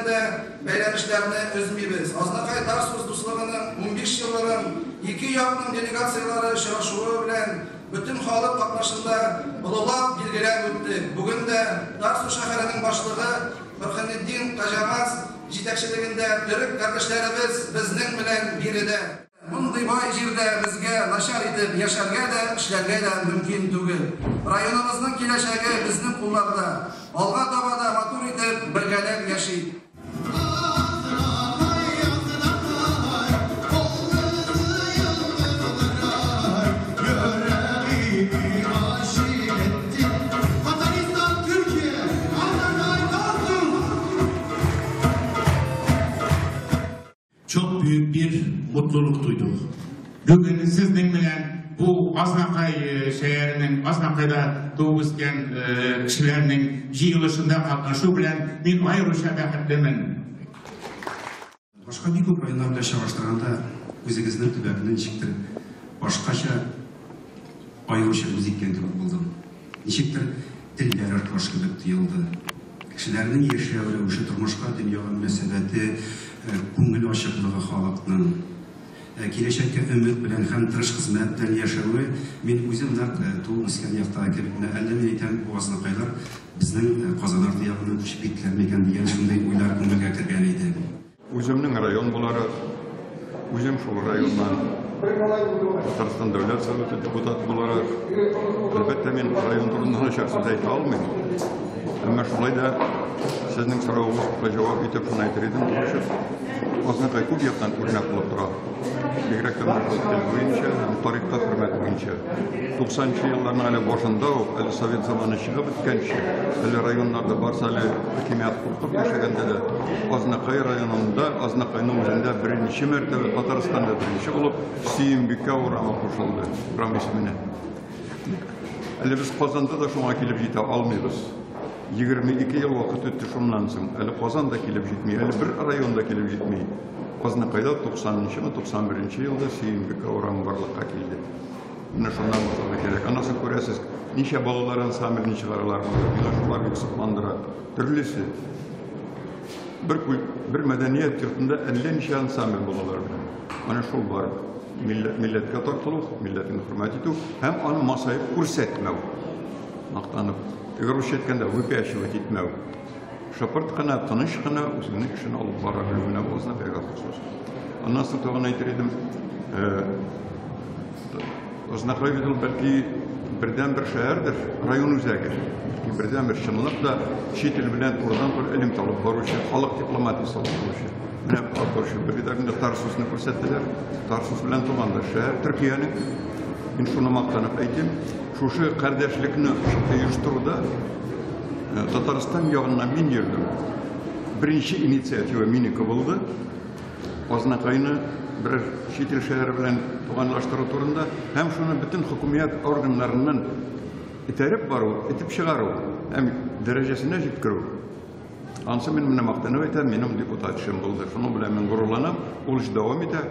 дә бәйләнешләрне өзмибез. Азнакай-Тарсус дуслыгының 15 еллыгын ике якның делегацияләре очрашуы белән бөтен халык катнашында олылап билгеләп үттек. Бүген дә Тарсус шәһәренең башлыгы Борһанетдин Коҗамаз җитәкчелегендә төрек кардәшләребез безнең белән биредә. Мондый бай җирдә безгә начар итеп яшәргә дә, эшләргә дә мөмкин түгел. Районыбызның киләчәге безнең кулларда. Алга таба да матур итеп бергәләп яшик. Çok büyük bir mutluluk duyduk. Бүген сезнең белән бу Азнакай шәһәренең, Азнакайда туып үскән кешеләрнең җыелышында катнашу белән мин аеруча бәхетлемен. Башка бик күп районнар белән чагыштырганда үзегезнең төбәкне ничектер башкача аеруча үз иткән кебек булдым. Ничектер телләр артыш кебек тоелды. Кешеләрнең яшәү рәвеше, тормышка, дөньяга мөнәсәбәте, күңел ачыклыгы халыкның, киләчәккә өмет белән һәм тырыш хезмәт белән яшәве, мин үзем нәкъ туып үскән яктагы кебек, менә әллә мин әйтәм, бу азнакайлар безнең Казан арты ягыннан күчеп киттеләр микән дигән шундый уйлар күңелгә кергән иде. Үземнең район буларак, үзем шул районнан Татарстан Дәүләт Советы депутаты буларак, әлбәттә, мин район турында начар сүз әйтә алмыйм. Әмма шулай да сезнең соравыгызга җавап итеп шуны әйтер идем, Тимошев, Азнакай күп яктан үрнәк булып тора. Бигрәк тә менә шул тел буенча һәм тарихка хөрмәт буенча. 90 елларның әле башында ук, әле совет заманы чыгып беткәнче, әле районнарда барса әле хакимият куркып яшәгәндә дә, Азнакай районында, Азнакайның үзендә беренче мәртәбә Татарстанда беренче булып Сөембикә урамы кушылды, урам исеменә. Әле без Казанда да шуңа килеп җитә алмыйбыз. 22 ел вакыт үтте шуннан соң. Әле Казан да килеп җитми, әле бер район да килеп җитми. Азнакайда 90-нчымы, 91 елда Сөембикә урамы барлыкка килде. Менә шуннан башларга кирәк. Аннан соң күрәсез, ничә балалар ансамблен чыгаралар монда. Миңа шулар бик сокландыра. Төрлесе. Бер бер мәдәният йортында әллә ничә ансамбль балалар белән. Менә шул бар. Милләткә тартылу, милләтне хөрмәт итү һәм аны масаеп күрсәтмәү. Мактанып, теге русча әйткәндә, выпячивать итмәү. Шыпырт кына, тыныч кына үзеңнең эшен алып бара белү менә бу Азнакайга хасус. Аннан соң тагын әйтер идем, Азнакай бит ул бәлки бердәнбер шәһәрдер, район үзәге. Бәлки бердәнбер чынлап та чит ил белән турыдан-туры элемтә алып баручы, халык дипломатиясе алып баручы. Менә алып баручы. Бер бит инде Тарсусны күрсәттеләр. Тарсус белән тугандаш шәһәр Төркиянең. Мин шуны мактанып әйтим, шушы кардәшлекне оештыруда Татарстан ягыннан мин йөрдем. Беренче инициатива минеке булды. Азнакайны берәр чит ил шәһәре белән туганлаштыру турында һәм шуны бөтен хөкүмәт органнарыннан этәреп бару, этеп чыгару һәм дәрәҗәсенә җиткерү. Ансы мин менә мактанып әйтәм, минем депутат эшем булды. Шуның белән мин горурланам. Ул эш дәвам итә.